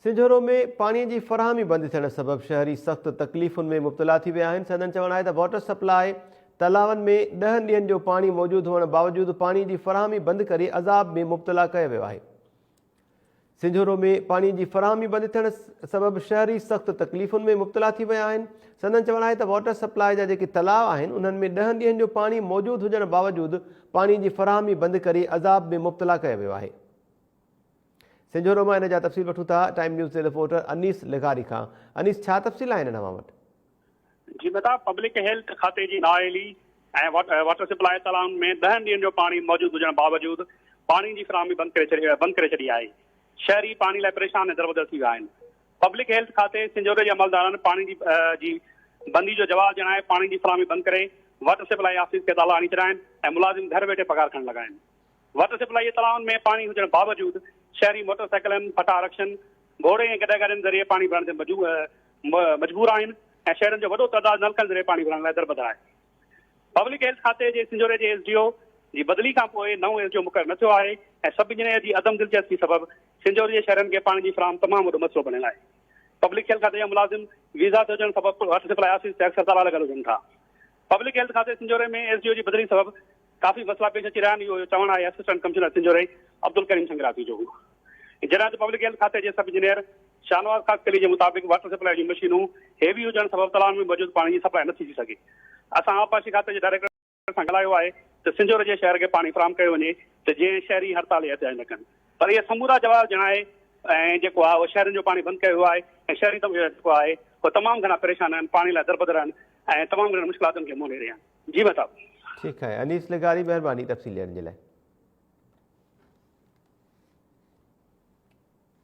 سنجهورو ۾ پاڻي جي فراهمي بند ٿيڻ سبب شهري سخت تڪليفن ۾ مبتلا ٿي ويا آهن. سندن چوڻ آهي ته واٽر سپلاء تلاون ۾ ڏهن ڏينهن جو پاڻي موجود هئڻ باوجود پاڻي جي فراهمي بند ڪري عذاب ۾ مبتلا ڪيو ويو آهي. سنجهورو ۾ پاڻي جي فراهمي بند ٿيڻ سبب شهري سخت تڪليفن ۾ مبتلا ٿي ويا آهن. سندن چوڻ آهي ته واٽر سپلاء جا جيڪي تلاء آهن انهن ۾ ڏهن ڏينهن جو پاڻي موجود هجڻ باوجود پاڻي جي فراهمي بند ڪري عذاب ۾ مبتلا ڪيو ويو آهي. سنجهورو مان ان جا تفصيل وٺون ٿا ٽائيم نيوز جي رپورٽر انيس لغاري کان. انيس ڇا تفصيل آهن اوهان وٽ؟ جي متا پبلڪ هيلٿ کاتي جي نااهلي ۽ واٽر سپلاء تلائن ۾ ڏهن ڏينهن جو پاڻي موجود هجڻ باوجود پاڻي جي فراهمي بند ڪري ڇڏي بند ڪري ڇڏي آهي شهري پاڻي لاء پريشان ۽ دربدر ٿي ويا آهن پبلڪ هيلٿ کاتي سنجهوري جي عملدارن پاڻي جي جي بندي جو جواز ڄاڻائي پاڻي جي فراهمي بند ڪري واٽر سپلاء آفيس کي تالا هڻي ڇڏيا آهن ۽ ملازم گهر ويٺي پگهار کڻڻ لڳا آهن. واٽر سپلائي جي تلائن ۾ پاڻي هجڻ باوجود شهري موٽر سائيڪلن، ڦٽا رڪشن، گهوڙي ۽ گڏهه گاڏين ذريعي پاڻي ڀرڻ تي مجبور آهن ۽ شهرين جو وڏو تعداد نلڪن ذريعي پاڻي ڀرڻ لاء دربدر آهي. پبلڪ هيلٿ کاتي جي سنجهوري جي ايس ڊي او جي بدلي کانپوء نئون ايس ڊي او مقرر نه ٿيو آهي ۽ سب انجنيئر جي عدم دلچسپي سبب سنجهوري جي شهرين کي پاڻي جي فراهم تمام وڏو مسئلو بڻيل آهي. پبلڪ هيلٿ کاتي جا ملازم ويزا تي هجڻ سبب واٽر سپلائي آفيس تي اڪثر تالا لڳل هجن ٿا. پبلڪ هيلٿ کاتي سنجهوري ۾ ايس ڊي او جي بدلي سبب ڪافي مسئلا پيش اچي رهيا آهن اهو چوڻ آهي اسسٽنٽ ڪمشنر سنجهوري عبدالڪريم سنگراسي جو جڏهن ته پبلڪ هيلٿ کاتي جي سب انجنيئر شاهنواز خاصخيلي جي مطابق واٽر سپلاء جون مشينون هيوي هجڻ سبب تلائن ۾ موجود پاڻي جي سپلاء نٿي ٿي سگهي اسان آبپاشي کاتي جي ڊائريڪٽر سان ڳالهايو آهي ته سنجهوري جي شهر کي پاڻي فراهم ڪيو وڃي ته جيئن شهري هڙتال يا احتجاج نه ڪن پر اهي سمورا جواز ڄاڻائي ۽ جيڪو آهي اهو شهرين جو پاڻي بند ڪيو ويو آهي ۽ شهري جيڪو آهي اهو تمام گهڻا پريشان آهن پاڻي لاء دربدر آهن ۽ تمام گهڻين مشڪلاتن کي منهن ڏئي رهيا آهن جي مهتاب. ٺيڪ آهي انيس لغاري مهرباني تفصيل ڏيڻ جي لاء.